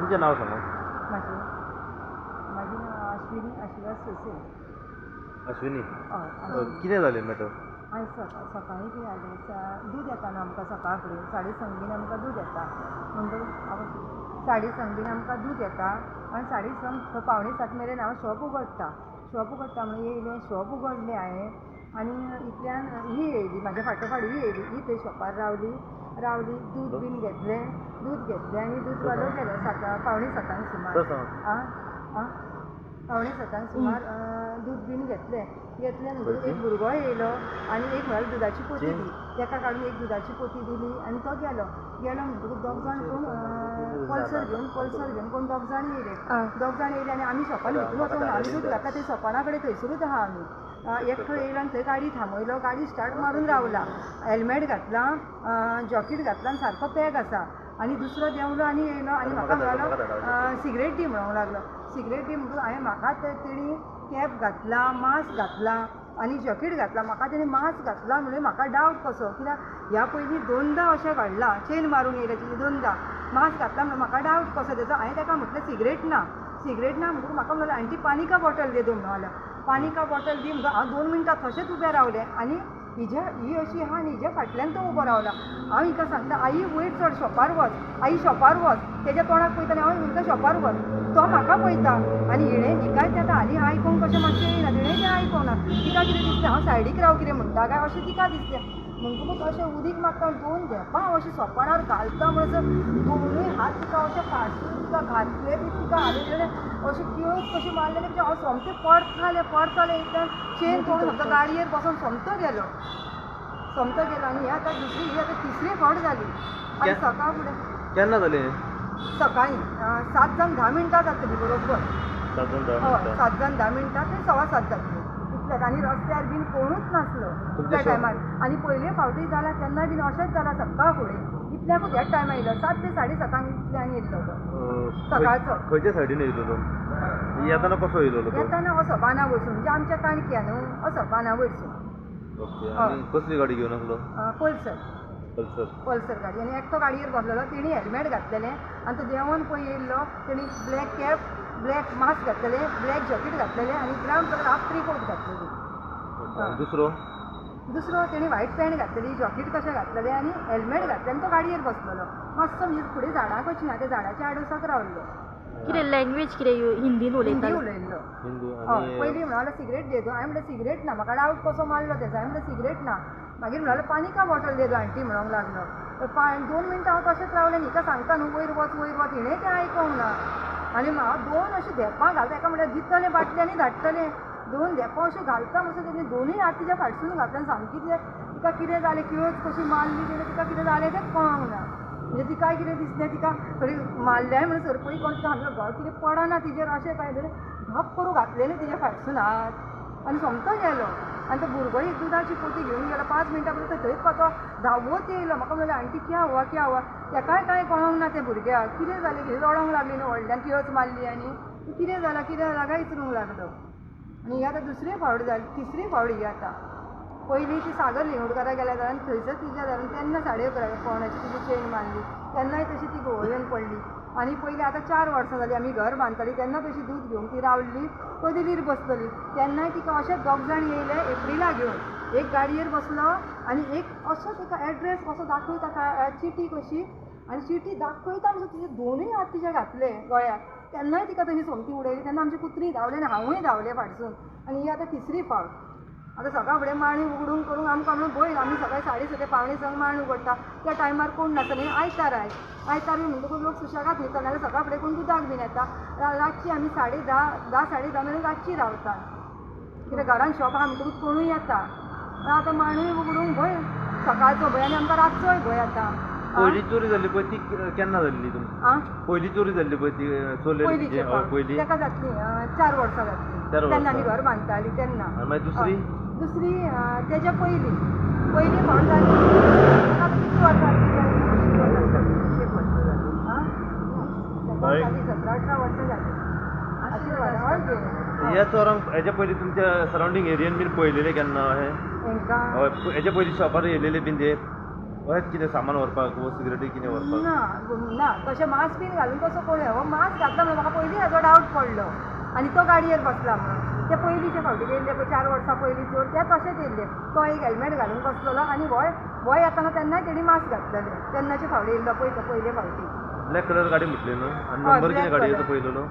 तुमचें नांव सांगा. म्हाजें म्हाजें नांव आश्विनी आशिर्वाद सोसे. अश्विनी. हय, आश्विनी. कितें जालें मॅटर? आयज सकाळीं कितें जालें, दूद येता न्हू आमकां सकाळ फुडें 6:30 बीन आमकां दूद येता. म्हणटकूच 6:30 बीन आमकां दूद येता आनी 6:30 6:45 मेरेन हांव शॉप उगडटा. शॉप उगडटा म्हणून येयलें, शॉप उगडलें हांवें आनी इतल्यान ही येयली, म्हाज्या फाटोफाट ही येयली. ही थंय शॉपार रावली रावली, दूद बीन घेतलें, दूद घेतलें आनी दूदवालो गेलो 6:45 सुमार. आं आं 6:45 सुमार दूद बीन घेतलें. घेतलें म्हणटकूच एक भुरगो येयलो आनी एक म्हळ्यार दुदाची पोती दी, ताका काडून एक दुदाची पोती दिली आनी तो गेलो. गेलो म्हणटकूच दोग जाण कोण पल्सर घेवन कोण दोग जाण येयले. दोग जाण येयले आनी आमी शॉपान भितर वचोंक ना, आमी दूद घातला ते सोपाना कडेन थंयसरूच आहा आमी. एकटो येयलो आनी थंय गाडी थांबयलो, गाडी स्टार्ट मारून रावला, हेल्मेट घातलां, जॉकेट घातलां आनी सारको पॅक आसा. आनी दुसरो देंवलो आनी येयलो आनी म्हाका म्हणलो सिगरेट दी म्हणूंक लागलो. सिगरेट दी म्हणटकूच हांवें म्हाका तेणी कॅप घातला, मास्क घातला आनी जॉकेट घातला. म्हाका तेणी मास्क घातला म्हणून म्हाका डावट कसो, कित्याक ह्या पयलीं दोनदां अशें घडलां, चेन मारूंक येयल्या तेजी दोनदां. मास्क घातला म्हणून म्हाका डावट कसो तेजो. हांवें ताका म्हटलें सिगरेट ना, सिगरेट ना म्हणटकूच म्हाका म्हणलो आंटी पानी का बॉटल दे दो म्हणून. पानी का बॉटल दी म्हणटकूच हांव 2 मिनटां तशेंच उबें रावलें आनी हिज्या ही अशी आहा आनी हिज्या फाटल्यान तो उबो रावला. हांव हिका सांगता, आई वयर चड, शॉपार वच, आई शॉपार वच. तेज्या तोंडाक पळयता आनी हांव हिका शॉपार वच, तो म्हाका पळयता. आनी हिणें हिकाय तें आतां हालीं आयकोंक कशें मातशें येयना, तिणें तें आयकोंक ना. तिका कितें दिसलें हांव सायडीक राव कितें म्हणटा काय अशें तिका दिसलें. म्हणटकूच अशें उदीक मारता, दोन धेंपां हांव अशें सोपाणार घालता म्हणसर दोनूय हात तिका अशें फाटसून तिका घातले बी, तिका हालयलें, अशें किळस कशी मारलें म्हणजे हांव सोमतें पडतालें पडतालें. इतल्यान चेन तोडून सोमतो गाडयेर बसून सोमतो गेलो, सोमतो गेलो. आनी हें आतां दुसरी, ही आतां तिसरी फावट जाली. आनी सकाळ फुडें. केन्ना जालें? सकाळीं 7 जावन 10 मिनटां जातली बरोबर. 7 जावन 10 हय. मिनटां. 7 जावन 10 मिनटां ते 7:15 जातली इतल्याक. आनी रस्त्यार बीन कोणूच नासलो तुमच्या त्या टायमार. आनी पयले फावटी जाला तेन्ना बीन अशेंच जाला, सकाळ फुडें इतल्याकूच ह्याच टायमार येयलो, 7 ते 7:30 इतल्यान येयल्लो तो सकाळचो. खंयच्या सायडीन येयलो तो? येताना कसो येयलो तो? येताना असो बाना वयरसून, म्हणजे आमच्या काणक्या न्हू, असो बाना वयरसून. ओके, आनी कसली गाडी घेवन आसलो? पल्सर. पल्सर. पल्सर गाडी. आनी एकटो गाडयेर बसलेलो, तेणी हेल्मेट घातलेलें आनी तो देंवन पळय येयल्लो, तेणी ब्लॅक कॅप, ब्लॅक मास्क घातलेलें, ब्लॅक जॅकेट घातलेलें आनी ब्रावन कलर हाफ त्रिकोट घातलेली. आनी दुसरो? दुसरो तेणी व्हायट पॅन्ट घातलेली, जॉकेट कशें घातलेलें आनी हेल्मेट घातलें आनी तो गाडयेर बसलेलो. मातसो म्हणजे फुडें झाडां कशीं आहा, त्या झाडाच्या आडोसाक रावल्लो. कितें लँग्वेज कितें हिंदीन हिंदी उलयतालो? उलयल्लो. हिंदू? हय. आनी पयलीं म्हणलो सिगरेट दे दो. हांवें म्हणलें सिगरेट ना. म्हाका डावट कसो मारलो तेजो. हांवें म्हणलें सिगरेट ना. मागीर म्हणलो पानी का बॉटल दे दो आंटी म्हणूंक लागलो. 2 मिनटां हांव तशेंच रावलें आनी हिका सांगता न्हू वयर वच, वयर वच, हिणें तें आयकोंक ना. आनी हांव दोन अशें धेंपां घालता, एका म्हणल्यार दितलें बाटली आनी धाडटलें. दोन धेंपां अश्यो घालता म्हणसर तेणी दोनूय हात तिच्या फाटसून घातले आनी सामकी तिच्या तिका कितें जालें, किळस कशी मारली तेणें, तिका कितें जालें तें कळोंक ना. म्हणजे तिकाय कितें दिसलें, तिका खरी मारल्याय म्हणून सरपळी कोण तिका सामकें घर कितें पडना तिजेर अशें कांय तरी धप करूं घातलें न्ही तिच्या फाटसून हात आनी सोमतो गेलो. आनी तो भुरगो एक दुदाची पोती घेवन गेलो. 5 मिनटां पयलीं थंयच पातो धांवत येयलो. म्हाका म्हणलें, आंटी क्या हुआ, क्या हुआ? तेकाय कांय कळोंक ना तें भुरग्याक कितें जालें. कितें रडोंक लागली न्हू व्हडल्यान, किळस मारली आनी कितें जालां, कितें जालां काय विचारूंक लागलो. आनी ही आतां दुसरी फावट जाली, तिसरी फावट ही आतां. पयलीं ती सागर लिंगोडकारा गेल्या जाल्यार थंयसर तिच्या जाल्यार तेन्ना 11:30 पवनाची तिची चेन मारली, तेन्नाय तशी ती घुंवळ पडली. आनी पयलीं आतां 4 वर्सां जालीं आमी घर बांदतालीं तेन्ना तशी दूद घेवन ती रावल्ली, कदेलीर बसलेली, तेन्नाय तिका अशेच दोग जाण येयले एप्रिला घेवन. एक गाडयेर बसलो आनी एक असो तिका एड्रेस कसो दाखयता, चिटी कशी, आनी चिटी दाखयता म्हणसर तिचे दोनूय हात तिच्या घातले गळ्याक. तेन्नाय तिका तशी सोमती उडयली. तेन्ना आमची कुत्री धांवली आनी हांवूय धांवलें फाटसून. आनी ही आतां तिसरी फावट. आतां सकाळ फुडें माणी उगडूंक करूंक आमकां म्हणून भंय. आमी सकाळी 6:30 6:45 माण उगडटा, त्या टायमार कोण नासता न्ही. आयतार आयज आयतार बी म्हणटकूच लोक सुशेगाद न्हिदता, नाल्यार सकाळ फुडें कोण दुदाक बीन येता. रातची आमी 10:30, 10 10:30 मेरेन रातची रावता, कित्याक घरान शॉप आहा म्हणटकूच कोणूय येता. आतां माणूय उगडूंक भंय, सकाळचो भंय आनी आमकां रातचोय भंय आतां. पयली चोरी जाल्ली पळय ती केन्ना जाल्ली तुमची? आं? पयली चोरी जाल्ली पळय ती चोरलेली. पयलीचे हय. फावट पयली. ताका जातली 4 वर्सां जातली. 4 तेन्ना आमी वर्सां. घर बांदताली तेन्ना. आनी मागीर दुसरी? हय. दुसरी तेज्या पयलीं पयलीं फावट जाली ताका आतां कितलीं वर्सां जातलीं? एक वर्स जाली. आं, ताका जालीं 17-18 वर्सां जालीं. आशिर्वाद हय गे. ह्या चोरांक हेच्या पयलीं तुमच्या सरावंडींग एरियन बीन पळयलेले केन्ना अशें? हेंकां? हय, हेच्या पयलीं शॉपार येयलेले बीन ते अशेंच कितें सामान व्हरपाक वो सिगरेटी कितें व्हरपाक? ना ना, तशें मास्क बीन घालून तसो कोण हो मास्क घातला म्हणून म्हाका पयलीं हाजो डावट पडलो आनी तो गाडयेर बसला म्हणून. ते पयलींचे फावटी येयल्ले पळय 4 वर्सां पयलीं चोर, ते तशेंच येयल्ले. तो एक हेल्मेट घालून बसलेलो आनी होय येताना तेन्नाय तेणी मास्क घातलेलें. तेन्नाचे फावटी येयल्लो पळय तो पयले फावटी. ब्लॅक कलर गाडी म्हटली न्हू, आनी हय, नंबर ब्लॅक कितें गाडयेचो कलर. पयलेलो?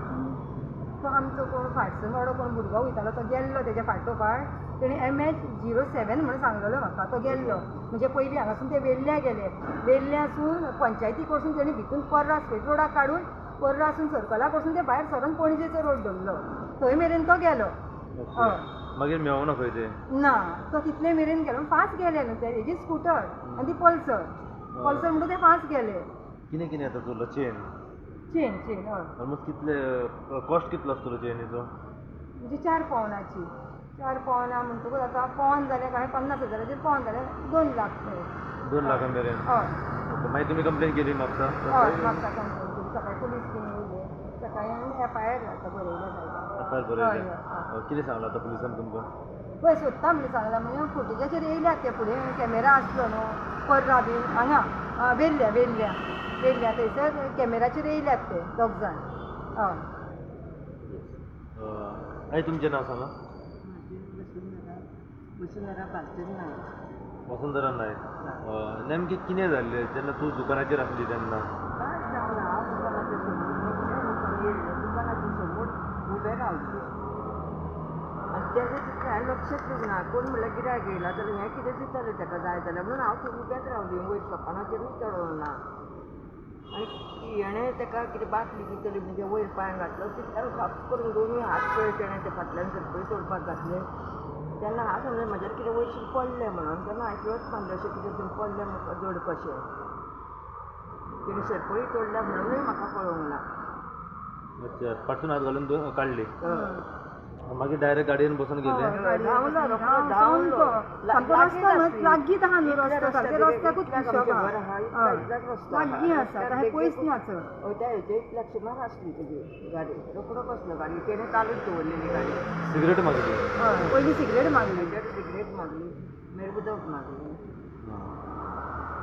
तो आमचो कोण फाटसून वाडो कोण भुरगो वयतालो तो गेल्लो तेज्या फाटोफाट. तेणी MH 07 म्हणून सांगलेलो म्हाका. तो गेल्लो म्हणजे पयलीं हांगासून ते वेल्ल्या गेले, वेल्ल्यासून पंचायती कडसून तेणी भितून पर्रा स्टेट रोडाक काडून पर्रासून सर्कला कडसून ते भायर सरून पणजेचो रोड धरलो, थंय मेरेन तो गेलो. हय. मागीर मेळोना खंय ते? ना, तो तितले मेरेन गेलो, फास्ट गेले न्हू ते. हेजी स्कुटर आनी ती पल्सर, पल्सर म्हणटूच ते फास्ट गेले. कितें कितें आतां चोरलो? चेन? चेन चेन हय. ऑलमोस्ट कितले कॉस्ट कितलो आसतलो चेनीचो? म्हणजे 4 पावनाची, 4 पावनां म्हणटकूच आतां पावन जालें काय 50 हजाराचेर पावन जालें 2 लाख मेरेन. 2 लाखां मेरेन? हय. ओके, मागीर तुमी कंप्लेन केली म्हापसा? हय, म्हापसा कंप्लेन केली. सकाळी पुलीस बीन येयले सकाळी आनी FIR आतां बरयलें सायबान. FIR हय. बरयलें? हय. कितें सांगलां आतां पुलिसान तुमकां? पळय सोदता म्हणून सांगलां. म्हणजे फुटेजाचेर येयल्यात ते फुडें कॅमेरा आसलो न्हू पर्रा बीन हांगा वेल्ल्या वेल्ल्या वेल्ल्या थंयसर कॅमेराचेर येयल्यात ते दोग जाण. हय. आई, तुमचें नांव सांगा. वसुंधरा भालचंद्र नायक. वसुंधरा नायक. नेमकें कितें जाल्लें जेन्ना तूं दुकानाचेर आसली तेन्ना? कांय जावना, हांव दुकानाच्या समोर येयल्लें, दुकानाच्या समोर उबें रावलें आनी तेजें तितलें हांवें लक्षच दिवंक ना. कोण म्हणल्यार गिरायक येयला जाल्यार हें कितें दितालें तेका जाय जाल्यार म्हणून हांव थंय उबेंच रावलें, वयर सोपानाचेरूय चडोंक ना. आनी हेणें तेका कितें बाटली दितली म्हणजे वयर पांय घातलो तितल्यान फाप करून दोनूय हात पळय तेणें ते फाटल्यान सरपळी तोडपाक घातले. तेन्ना हांव समजलें म्हजेर कितें वयरसून पडलें म्हणून, तेन्ना हांवें किळस मारली अशें कितें तरी पडलें म्हाका जड कशें. तेणी सरपळी तोडल्या म्हणूनय म्हाका कळोंक ना. अच्छा, फाटसून हात घालून काडली, मागीर डायरेक्ट गाडयेन बसून गेले? धांवलो, रोखडो धांवलो. सामको रस्तो न्हू लागींच आहा न्हू रस्तो, सारके रस्त्याकूच शॉप लागीं आसा, तशें पयस ना चड. त्या हेजे इतल्याक सुमार आसली तेजी गाडी. रोखडो बसलो गाडी, तेणें चालूच दवरलेली गाडी. सिगरेट मागली? हय, पयलीं सिगरेट मागली. सिगरेट मागली, मागीर उदक मागलें.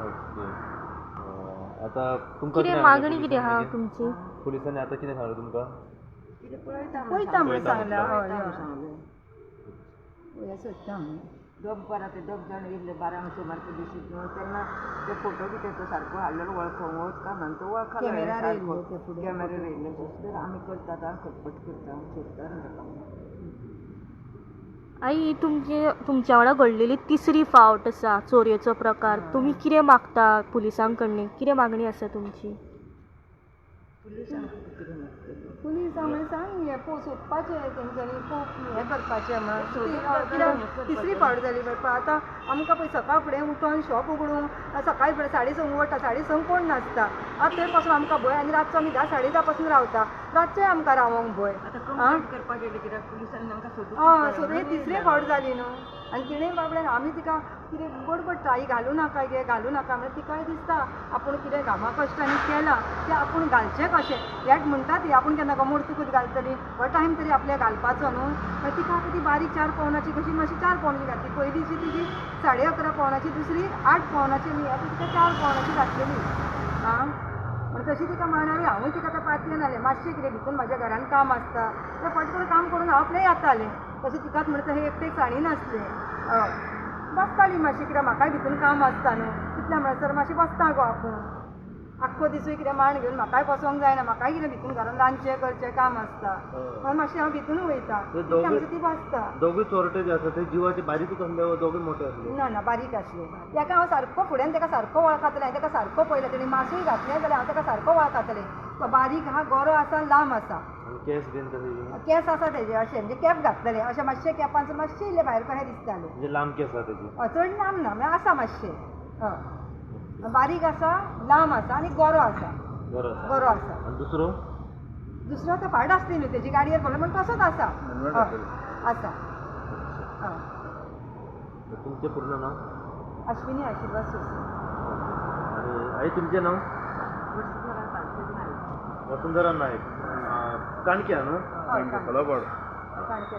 ओके, आतां तुमकां कितें मागणी कितें आहा तुमची? पुलिसांनी आतां कितें सांगलें तुमकां? कितें पळयता पळयता म्हणून सांगलां. हय पळयता हय, सांगलें. पळया सोदता म्हणून. दोग ते दोग जाण येयल्ले 12 सुमार पुलिसीक न्हू, तेन्ना ते फोटो बी तेचो सारको हाडलेलो वळखोंक वच काय म्हणून तो वळखलो कॅमेरार सारको. येयल्ले ते फुडें. कॅमेरार येयल्ले तशें तर आमी करतात, खटपट करता, सोदता न्हू तेका. आई, ही तुमचे तुमच्या वांगडा घडलेली तिसरी फावट आसा चोरयेचो प्रकार. तुमी कितें मागता पुलिसां कडल्यान? कितें मागणी आसा तुमची? पुलिसांक कितें मागतली? पुलिसां म्हणून सांग हें सोदपाचें तेंच्यांनी, खूब हें करपाचें म्हणून. कित्याक तिसरी फावट जाली पळय आतां आमकां पळय सकाळ फुडें उठोन शॉप उगडूंक सकाळी फुडें 6:30 उगडटा, 6:30 कोण नासता. आतां थंय पासून आमकां भंय आनी रातचो आमी 10, 10:30 पासून रावता, रातचोय आमकां रावोंक भंय. आतां कंप्लेन करपाक गेले कित्याक पुलिसांनी आमकां सोदूंक. हय, सोदून ही तिसरी फावट जाली न्हू. आनी तिणें बाबड्यान आमी तिका कितें बडबडटा, आई घालूं नाका गे, घालूं नाका म्हणल्यार तिकाय दिसता आपूण कितें घामा कश्टांनी केलां तें आपूण घालचें कशें. हेच म्हणटा ती आपूण केन्ना मोडतकूच घालतली, हो टायम तरी आपल्याक घालपाचो न्हू. मागीर तिका आतां ती बारीक 4 पावनाची कशी मातशी 4 पावनाची घातली. पयलींची तिजी 11.5 पावनाची, दुसरी 8 पावनाची न्ही, आतां तिका 4 पावनाची घातलेली. आं, म्हण तशी तिका मानार हांवूय तिका आतां पातयेन आलें. मातशें कितें भितून म्हाज्या घरान काम आसता तें फटकन काम करून हांव आपलें येतालें. तशें तिकाच म्हणटा हें एकटेक साणी नासलें. हय, बसताली मातशें कित्याक म्हाकाय भितून काम आसता न्हू, तितल्या म्हणसर मातशें बसता गो आपूण. आख्खो दिसूय कितें मांड घेवन म्हाकाय बसोंक जायना, म्हाकाय कितें भितून घरान रांदचें करचें काम आसता, म्हणून मातशें हांव भितून वयता. तितल्या म्हणसर ती बसता. दोगूय चोरटे जे आसा ते जिवाचे बारीकूच आसले वा दोगूय मोठे आसले? ना ना, बारीक आसले. तेका हांव सारको फुड्यान तेका सारको वळखतलें, हांवें तेका सारको पळयला. तेणी मासूय घातलें जाल्यार हांव तेका सारको वळखतलें. तो बारीक आहा, गोरो आसा, लांब आसा. आनी केंस बीन कशे? केंस आसा तेजे अशें, म्हणजे कॅप घातलेलें अशें मातशें कॅपांचो मातशें इल्लें भायर कशें दिसतालें. म्हणजे लांब केंस आसा तेजे? हय, चड लांब ना, म्हळ्यार आसा मातशें. हय, बारीक आसा, लांब आसा आनी गोरो आसा. गोरो आसा. गोरो आसा. आनी दुसरो? दुसरो तो फाट आसली न्हू तेजी गाडयेर पडलो म्हण तसोच आसा. हय आसा. हय. तुमचें पूर्ण नांव? अश्विनी आशिर्वाद सोसे. आनी आई तुमचें नांव? वसुंधरा भालचंद्र नायक. वसुंधरा नायक, काणक्या न्हू? हय, काणक्या. काणक्या.